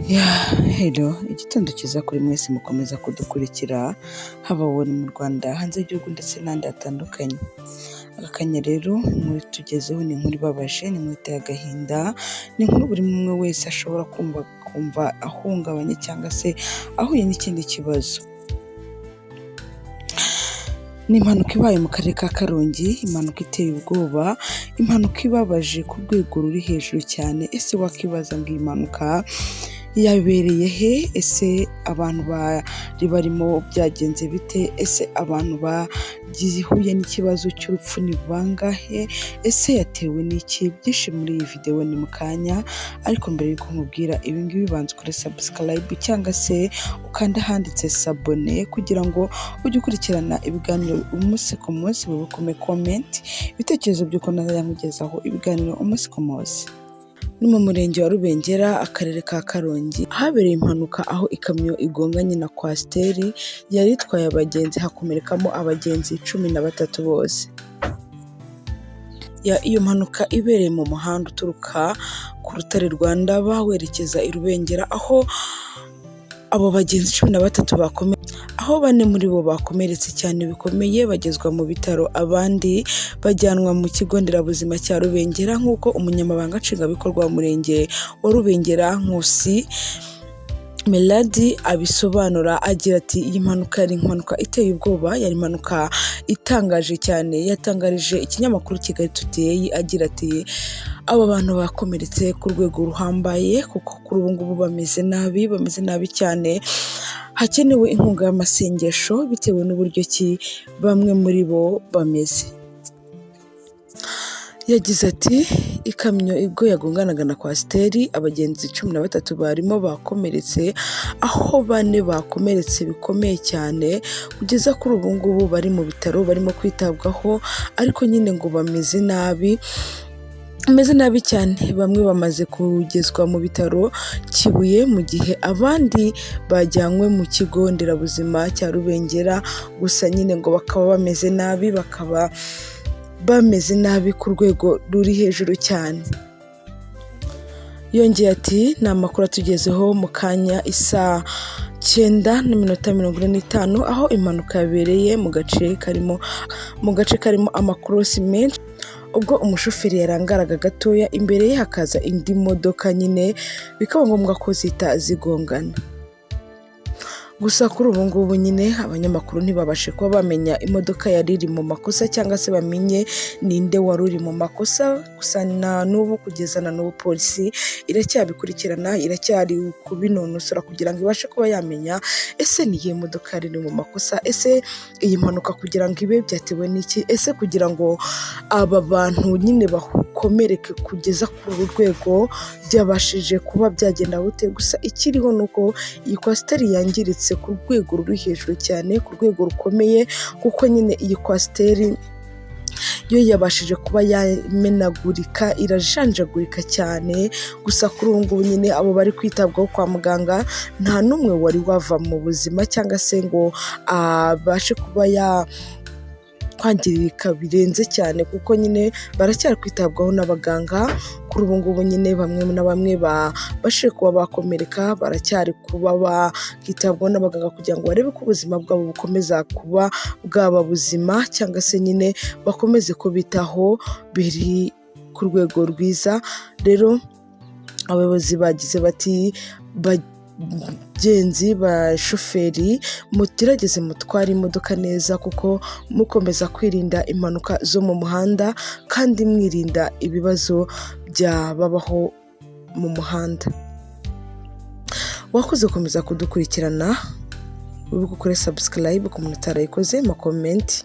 Hello, igitondo cyiza kuri mwese mukomeza kudukurikira, haba wowe mu Rwanda, hanze y'igihugu ndetse n'ahandi hatandukanye. Aka kanya rero inkuru tugezeho ni inkuru ibabaje, ni inkuru iteye agahinda, ni inkuru buri umwe wese ashobora kumva akumva ahungabanye cyangwa se ahuye n'ikindi kibazo. Ni impanuka ibaye mu karere ka Karongi, impanuka iteye ubwoba, impanuka ibabaje ku rwego ruri hejuru cyane. Ese wakibaza ngo iyi mpanuka yabereye he? Ese abantu bari barimo byagenze bite? Ese abantu bahuye n'ikibazo cy'urupfu ni bangahe? Ese yatewe n'iki? Byinshi muri iyi videwo ni mu kanya, ariko mbere y'uko nkubwira ibi ngibi, banza ukore subscribe cyangwa se ukande ahanditse s'abonner kugira ngo ujye ukurikirana ibiganiro umunsi ku munsi, wibuke comment ibitekerezo by'uko nazajya nkugezaho ibiganiro umunsi ku munsi. Ni mu murenge wa Rubengera, akarere ka Karongi, ahabereye impanuka aho ikamyo igonganye na kwasiteri yari itwaye abagenzi, hakomerekamo abagenzi 13 bose. Iyo mpanuka ibereye mu muhanda uturuka ku rutare rwa Ndaba werekeza i Rubengera, aho abo bagenzi 13 bakomeretse, aho bane muri bo bakomeretse cyane bikomeye bagezwa mu bitaro, abandi bajyanwa mu kigo nderabuzima cya Rubengera, nk'uko umunyamabanga nshingwabikorwa w'umurenge wa Rubengera, Nkusi Melody, abisobanura. Agira ati: "Iyi mpanuka yari impanuka iteye ubwoba, yari impanuka itangaje cyane." Yatangarije ikinyamakuru Kigali Today agira ati: "Aba bantu bakomeretse ku rwego ruhambaye, kuko kuri ubu ngubu bameze nabi, bameze nabi cyane, hakenewe inkunga y'amasengesho bitewe n'uburyo ki bamwe muri bo bameze." Yagize ati: "Ikamyo ubwo yagonganaga na kwasiteri, abagenzi 13 barimo bakomeretse, aho bane bakomeretse bikomeye cyane, kugeza kuri ubu ngubu bari mu bitaro barimo kwitabwaho, ariko nyine ngo bameze nabi, bameze nabi cyane. Bamwe bamaze kugezwa mu bitaro Kibuye, mu gihe abandi bajyanywe mu kigo nderabuzima cya Rubengera, gusa nyine ngo bakaba bameze nabi, bakaba bameze nabi ku rwego ruri hejuru cyane." Yongeye ati: "Ni amakuru atugezeho mu kanya isaa 9:45, aho impanuka yabereye mu gace karimo amakorosi menshi, ubwo umushoferi yarangaraga gatoya, imbere ye hakaza indi modoka, nyine bikaba ngombwa ko zihita zigongana." Gusa kuri ubu ngubu nyine abanyamakuru ntibabashe kuba bamenya imodoka yari iri mu makosa cyangwa se bamenye ninde wari uri mu makosa. Gusa na n'ubu, kugeza na n'ubu, polisi iracyabikurikirana, iracyari kubinonosora kugira ngo ibashe kuba yamenya: ese ni iyihe modoka yari iri mu makosa? Ese iyi mpanuka kugira ngo ibe byatewe n'iki? Ese kugira ngo aba bantu nyine bakomereke kugeza kuri uru rwego byabashije kuba byagenda bute? Gusa ikiriho ni uko iyi kwasiteri yangiritse ku rwego ruri hejuru cyane, ku rwego rukomeye, kuko nyine iyi kwasiteri yo yabashije kuba yamenagurika, irajanjagurika cyane. Gusa kuri ubu ngubu nyine abo bari kwitabwaho kwa muganga, nta n'umwe wari wava mu buzima cyangwa se ngo abashe kuba ya kwangirika birenze cyane, kuko nyine baracyari kwitabwaho n'abaganga. Kuri ubu ngubu nyine bamwe na bamwe babashije kuba bakomereka baracyari kuba bakitabwaho n'abaganga kugira ngo barebe ko ubuzima bwabo bukomeza kuba bwaba buzima, cyangwa se nyine bakomeze kubitaho biri ku rwego rwiza. Rero abayobozi bagize bati: "Bagenzi, bashoferi, mugerageze mutware imodoka neza, kuko mukomeza kwirinda impanuka zo mu muhanda kandi mwirinda ibibazo byababaho mu muhanda." Wakoze gukomeza kudukurikirana. Wibuke ukore subscribe ku muntu utarayikoze, ma comment.